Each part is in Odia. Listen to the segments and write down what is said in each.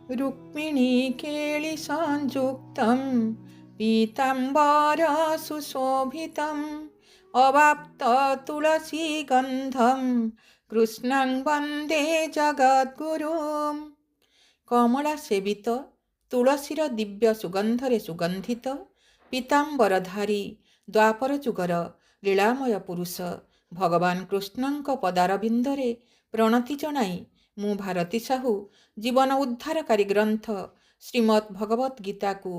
ରୁକ୍ମିଣୀ କେଳି ସଂଯୁକ୍ତಂ ପୀତାମ୍ବର ସୁଶୋଭିତಂ ଅବାପ୍ତ ତୁଳସୀ ଗନ୍ଧಂ କୃଷ୍ଣଂ ବନ୍ଦେ ଜଗଦ୍ଗୁରୁମ୍। କମଳା ସେବିତ ତୁଳସୀର ଦିବ୍ୟ ସୁଗନ୍ଧରେ ସୁଗନ୍ଧିତ ପୀତାମ୍ବରଧାରୀ ଦ୍ୱାପର ଯୁଗର ଲୀଳାମୟ ପୁରୁଷ ଭଗବାନ କୃଷ୍ଣଙ୍କ ପଦାରବିନ୍ଦରେ ପ୍ରଣତି ଜଣାଇ ମୁଁ ଭାରତୀ ସାହୁ ଜୀବନ ଉଦ୍ଧାରକାରୀ ଗ୍ରନ୍ଥ ଶ୍ରୀମଦ୍ ଭଗବତ ଗୀତାକୁ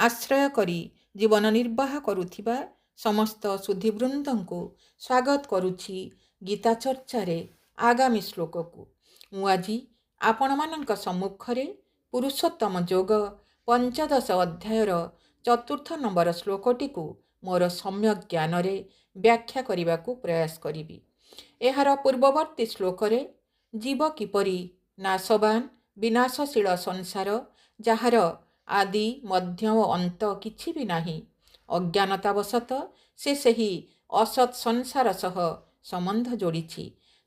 ଆଶ୍ରୟ କରି ଜୀବନ ନିର୍ବାହ କରୁଥିବା ସମସ୍ତ ସୁଧୀବୃନ୍ଦଙ୍କୁ ସ୍ୱାଗତ କରୁଛି ଗୀତା ଚର୍ଚ୍ଚାରେ ଆଗାମୀ ଶ୍ଲୋକକୁ। ମୁଁ ଆଜି ଆପଣମାନଙ୍କ ସମ୍ମୁଖରେ ପୁରୁଷୋତ୍ତମ ଯୋଗ ପଞ୍ଚଦଶ ଅଧ୍ୟାୟର ଚତୁର୍ଥ ନମ୍ବର ଶ୍ଲୋକଟିକୁ ମୋର ସମ୍ୟକ ଜ୍ଞାନରେ ବ୍ୟାଖ୍ୟା କରିବାକୁ ପ୍ରୟାସ କରିବି। ଏହାର ପୂର୍ବବର୍ତ୍ତୀ ଶ୍ଲୋକରେ ଜୀବ କିପରି ନାଶବାନ ବିନାଶଶୀଳ ସଂସାର, ଯାହାର ଆଦି, ମଧ୍ୟ ଓ ଅନ୍ତ କିଛି ବି ନାହିଁ, ଅଜ୍ଞାନତାବଶତଃ ସେ ସେହି ଅସତ୍ ସଂସାର ସହ ସମ୍ବନ୍ଧ ଯୋଡ଼ିଛି,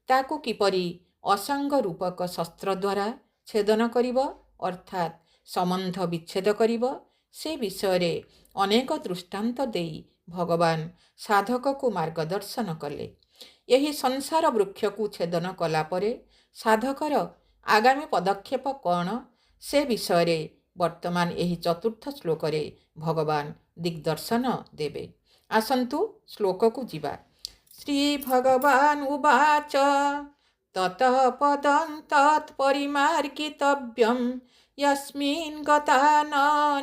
ତାକୁ କିପରି ଅସଙ୍ଗ ରୂପକ ଶସ୍ତ୍ର ଦ୍ୱାରା ଛେଦନ କରିବ, ଅର୍ଥାତ୍ ସମ୍ବନ୍ଧ ବିଚ୍ଛେଦ କରିବ, ସେ ବିଷୟରେ ଅନେକ ଦୃଷ୍ଟାନ୍ତ ଦେଇ ଭଗବାନ ସାଧକକୁ ମାର୍ଗଦର୍ଶନ କଲେ। ଏହି ସଂସାର ବୃକ୍ଷକୁ ଛେଦନ କଲା ପରେ ସାଧକର ଆଗାମୀ ପଦକ୍ଷେପ କ'ଣ, ସେ ବିଷୟରେ ବର୍ତ୍ତମାନ ଏହି ଚତୁର୍ଥ ଶ୍ଲୋକରେ ଭଗବାନ ଦିଗ୍ଦର୍ଶନ ଦେବେ। ଆସନ୍ତୁ ଶ୍ଲୋକକୁ ଯିବା। ଶ୍ରୀ ଭଗବାନ ଉବାଚ ତତଃ ପଦଂ ତତ୍ ପରିମାର୍ଗିତବ୍ୟಂ ୟସ୍ମିନ୍ ଗତା ନ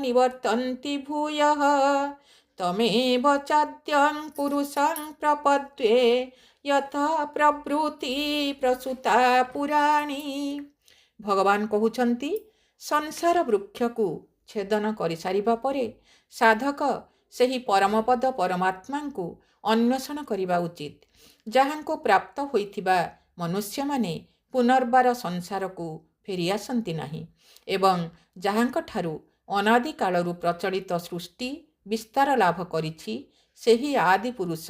ନିବର୍ତ୍ତନ୍ତି ଭୂୟଃ ତମେବ ଚାଦ୍ୟଂ ପୁରୁଷଂ ପ୍ରପଦ୍ୟେ ଯଥା ପ୍ରବୃତ୍ତି ପ୍ରସୂତା ପୁରାଣୀ। ଭଗବାନ କହୁଛନ୍ତି, ସଂସାର ବୃକ୍ଷକୁ ଛେଦନ କରିସାରିବା ପରେ ସାଧକ ସେହି ପରମପଦ ପରମାତ୍ମାଙ୍କୁ ଅନ୍ୱେଷଣ କରିବା ଉଚିତ, ଯାହାଙ୍କୁ ପ୍ରାପ୍ତ ହୋଇଥିବା ମନୁଷ୍ୟମାନେ ପୁନର୍ବାର ସଂସାରକୁ ଫେରିଆସନ୍ତି ନାହିଁ ଏବଂ ଯାହାଙ୍କଠାରୁ ଅନାଦିକାଳରୁ ପ୍ରଚଳିତ ସୃଷ୍ଟି ବିସ୍ତାର ଲାଭ କରିଛି, ସେହି ଆଦି ପୁରୁଷ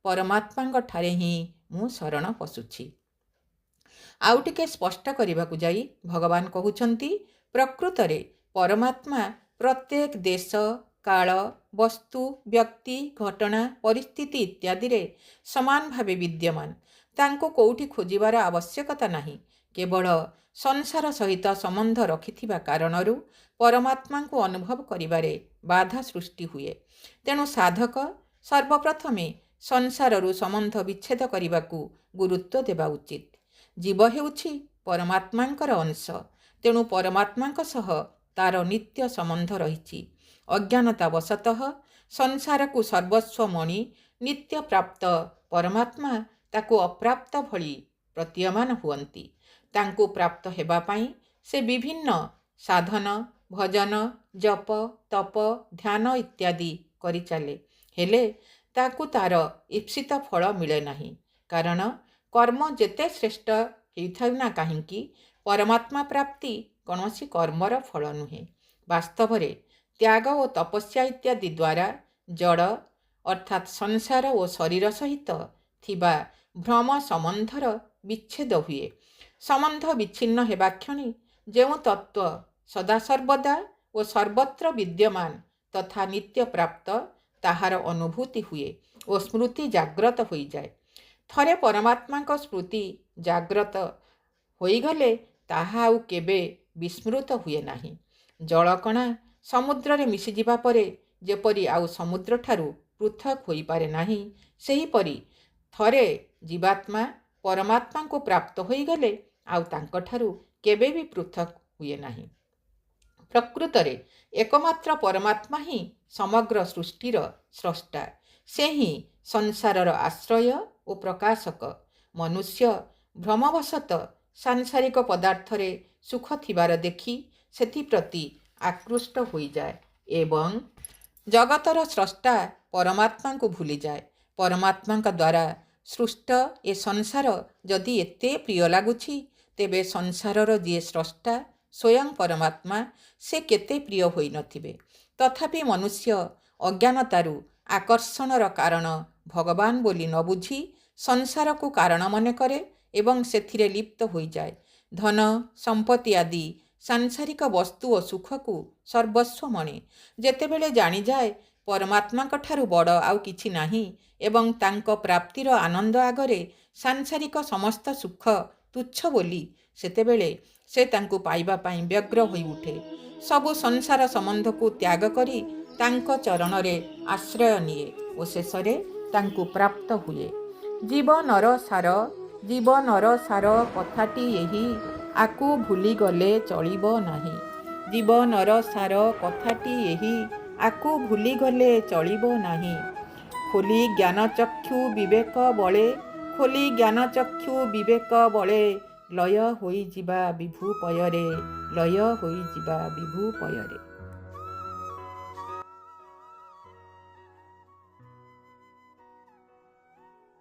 ପରମାତ୍ମାଙ୍କ ଠାରେ ହିଁ ମୁଁ ଶରଣ ପଶୁଛି। ଆଉ ଟିକେ ସ୍ପଷ୍ଟ କରିବାକୁ ଯାଇ ଭଗବାନ କହୁଛନ୍ତି, ପ୍ରକୃତରେ ପରମାତ୍ମା ପ୍ରତ୍ୟେକ ଦେଶ, କାଳ, ବସ୍ତୁ, ବ୍ୟକ୍ତି, ଘଟଣା, ପରିସ୍ଥିତି ଇତ୍ୟାଦିରେ ସମାନ ଭାବେ ବିଦ୍ୟମାନ। ତାଙ୍କୁ କେଉଁଠି ଖୋଜିବାର ଆବଶ୍ୟକତା ନାହିଁ। କେବଳ ସଂସାର ସହିତ ସମ୍ବନ୍ଧ ରଖିଥିବା କାରଣରୁ ପରମାତ୍ମାଙ୍କୁ ଅନୁଭବ କରିବାରେ ବାଧା ସୃଷ୍ଟି ହୁଏ। ତେଣୁ ସାଧକ ସର୍ବପ୍ରଥମେ ସଂସାରରୁ ସମ୍ବନ୍ଧ ବିଚ୍ଛେଦ କରିବାକୁ ଗୁରୁତ୍ୱ ଦେବା ଉଚିତ। ଜୀବ ହେଉଛି ପରମାତ୍ମାଙ୍କର ଅଂଶ, ତେଣୁ ପରମାତ୍ମାଙ୍କ ସହ ତାର ନିତ୍ୟ ସମ୍ବନ୍ଧ ରହିଛି। ଅଜ୍ଞାନତା ବଶତଃ ସଂସାରକୁ ସର୍ବସ୍ୱ ମଣି ନିତ୍ୟ ପ୍ରାପ୍ତ ପରମାତ୍ମା ତାକୁ ଅପ୍ରାପ୍ତ ଭଳି ପ୍ରତୀୟମାନ ହୁଅନ୍ତି। ତାଙ୍କୁ ପ୍ରାପ୍ତ ହେବା ପାଇଁ ସେ ବିଭିନ୍ନ ସାଧନ, ଭଜନ, ଜପ, ତପ, ଧ୍ୟାନ ଇତ୍ୟାଦି କରିଚାଲେ, ହେଲେ ତାକୁ ତାର ଈପ୍ସିତ ଫଳ ମିଳେ ନାହିଁ। କାରଣ କର୍ମ ଯେତେ ଶ୍ରେଷ୍ଠ ହେଇଥାଉ ନା କାହିଁକି, ପରମାତ୍ମା ପ୍ରାପ୍ତି କୌଣସି କର୍ମର ଫଳ ନୁହେଁ। ବାସ୍ତବରେ ତ୍ୟାଗ ଓ ତପସ୍ୟା ଇତ୍ୟାଦି ଦ୍ୱାରା ଜଡ଼ ଅର୍ଥାତ୍ ସଂସାର ଓ ଶରୀର ସହିତ ଥିବା ଭ୍ରମ ସମ୍ବନ୍ଧର ବିଚ୍ଛେଦ ହୁଏ। ସମ୍ବନ୍ଧ ବିଚ୍ଛିନ୍ନ ହେବା କ୍ଷଣି ଯେଉଁ ତତ୍ତ୍ୱ ସଦାସର୍ବଦା ଓ ସର୍ବତ୍ର ବିଦ୍ୟମାନ ତଥା ନିତ୍ୟ ପ୍ରାପ୍ତ, ତାହାର ଅନୁଭୂତି ହୁଏ ଓ ସ୍ମୃତି ଜାଗ୍ରତ ହୋଇଯାଏ। ଥରେ ପରମାତ୍ମାଙ୍କ ସ୍ମୃତି ଜାଗ୍ରତ ହୋଇଗଲେ ତାହା ଆଉ କେବେ ବିସ୍ମୃତ ହୁଏ ନାହିଁ। ଜଳକଣା ସମୁଦ୍ରରେ ମିଶିଯିବା ପରେ ଯେପରି ଆଉ ସମୁଦ୍ରଠାରୁ ପୃଥକ୍ ହୋଇପାରେ ନାହିଁ, ସେହିପରି ଥରେ ଜୀବାତ୍ମା ପରମାତ୍ମାଙ୍କୁ ପ୍ରାପ୍ତ ହୋଇଗଲେ ଆଉ ତାଙ୍କଠାରୁ କେବେ ବି ପୃଥକ୍ ହୁଏ ନାହିଁ। ପ୍ରକୃତରେ ଏକମାତ୍ର ପରମାତ୍ମା ହିଁ ସମଗ୍ର ସୃଷ୍ଟିର ସ୍ରଷ୍ଟା। ସେ ହିଁ ସଂସାରର ଆଶ୍ରୟ ଓ ପ୍ରକାଶକ। ମନୁଷ୍ୟ ଭ୍ରମବଶତଃ ସାଂସାରିକ ପଦାର୍ଥରେ ସୁଖ ଥିବାର ଦେଖି ସେଥିପ୍ରତି ଆକୃଷ୍ଟ ହୋଇଯାଏ ଏବଂ ଜଗତର ସ୍ରଷ୍ଟା ପରମାତ୍ମାଙ୍କୁ ଭୁଲିଯାଏ। ପରମାତ୍ମାଙ୍କ ଦ୍ୱାରା ସୃଷ୍ଟ ଏ ସଂସାର ଯଦି ଏତେ ପ୍ରିୟ ଲାଗୁଛି, ତେବେ ସଂସାରର ଯିଏ ସ୍ରଷ୍ଟା ସ୍ୱୟଂ ପରମାତ୍ମା, ସେ କେତେ ପ୍ରିୟ ହୋଇନଥିବେ? ତଥାପି ମନୁଷ୍ୟ ଅଜ୍ଞାନତାରୁ ଆକର୍ଷଣର କାରଣ ଭଗବାନ ବୋଲି ନ ବୁଝି ସଂସାରକୁ କାରଣ ମନେ କରେ ଏବଂ ସେଥିରେ ଲିପ୍ତ ହୋଇଯାଏ। ଧନ ସମ୍ପତ୍ତି ଆଦି ସାଂସାରିକ ବସ୍ତୁ ଓ ସୁଖକୁ ସର୍ବସ୍ୱ ମଣେ। ଯେତେବେଳେ ଜାଣିଯାଏ ପରମାତ୍ମାଙ୍କ ଠାରୁ ବଡ଼ ଆଉ କିଛି ନାହିଁ ଏବଂ ତାଙ୍କ ପ୍ରାପ୍ତିର ଆନନ୍ଦ ଆଗରେ ସାଂସାରିକ ସମସ୍ତ ସୁଖ ତୁଚ୍ଛ ବୋଲି, ସେତେବେଳେ ସେ ତାଙ୍କୁ ପାଇବା ପାଇଁ ବ୍ୟଗ୍ର ହୋଇଉଠେ। ସବୁ ସଂସାର ସମ୍ବନ୍ଧକୁ ତ୍ୟାଗ କରି ତାଙ୍କ ଚରଣରେ ଆଶ୍ରୟ ନିଏ ଓ ଶେଷରେ ତାଙ୍କୁ ପ୍ରାପ୍ତ ହୁଏ। ଜୀବନର ସାର, ଜୀବନର ସାର କଥାଟି ଏହି, ଆକୁ ଭୁଲିଗଲେ ଚଳିବ ନାହିଁ। ଜୀବନର ସାର କଥାଟି ଏହି, ଆକୁ ଭୁଲିଗଲେ ଚଳିବ ନାହିଁ। ଖୋଲି ଜ୍ଞାନଚକ୍ଷୁ ବିବେକ ବଳେ, ଖୋଲି ଜ୍ଞାନଚକ୍ଷୁ ବିବେକ ବଳେ, ଲୟ ହୋଇଯିବା ବିଭୁ ପୟରେ, ଲୟ ହୋଇଯିବା ବିଭୁ ପୟରେ।